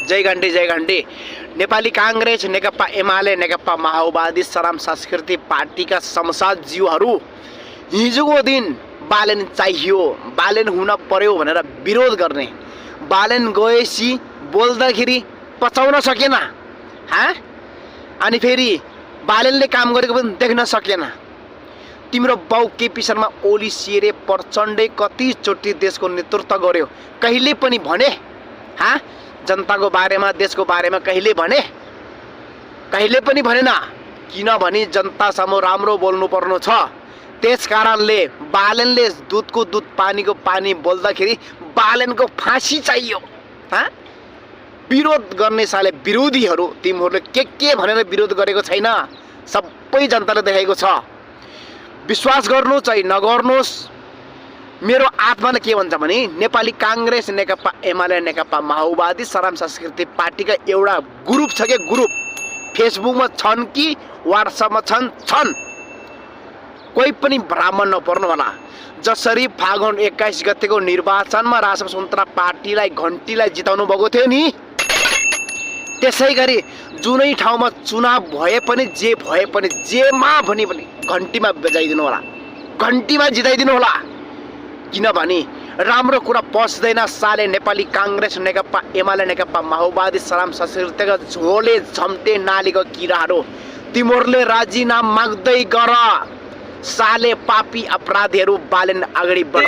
जय घण्टी नेपाली कांग्रेस नेकपा एमाले नेकपा माओवादी सराम संस्कृति पार्टीका सांसदज्यूहरू हिजोको दिन बालेन चाहियो, बालेन हुन पर्यो भनेर विरोध गर्ने, बालेन गएपछि बोल्दाखेरि पचाउन सकेन, अनि फेरि बालेनले काम गरेको पनि देख्न सकेन। तिम्रो बाउ केपी शर्मा ओली सिरे प्रचण्डले कतिचोटि देशको नेतृत्व गर्यो, कहिले पनि भने जनताको बारेमा देशको बारेमा कहिले भने? कहिले पनि भनेन। किनभने जनतासम्म राम्रो बोल्नु पर्नु छ। त्यसकारणले बालेनले दुधको दुध पानीको पानी बोल्दाखेरि बालेनको फाँसी चाहियो। विरोध गर्ने साले विरोधीहरू तिमीहरूले के भनेर विरोध गरेको छैन, सबै जनताले देखेको छ। विश्वास गर्नु चाहिँ नगर्नुहोस्। मेरो आत्माले के भन्छ भने नेपाली कांग्रेस नेकपा एमाले नेकपा माओवादी सराम संस्कृति पार्टीका एउटा ग्रुप छ के ग्रुप, फेसबुकमा छन् कि व्हाट्सएपमा छन्। कोही पनि ब्राह्मण नपर्नु होला। जसरी फागुन 21 गतेको निर्वाचनमा रासप सुन्तरा पार्टीलाई घण्टीलाई जिताउनु भएको थियो नि, त्यसैगरी जुनै ठाउँमा चुनाव भए पनि जे भए पनि जेमा पनि घण्टीमा बजाइदिनु होला, घण्टीमा जिताइदिनु होला। किनभने राम्रो कुरा पस्दैन। साले नेपाली कांग्रेस नेकपा एमाले नेकपा माओवादी सराम संस्कृतिका झोले झम्टे नालीको किराहरू तिमीहरूले राजीनामा माग्दै गर। साले पापी अपराधीहरू बालेन अगाडि बढ।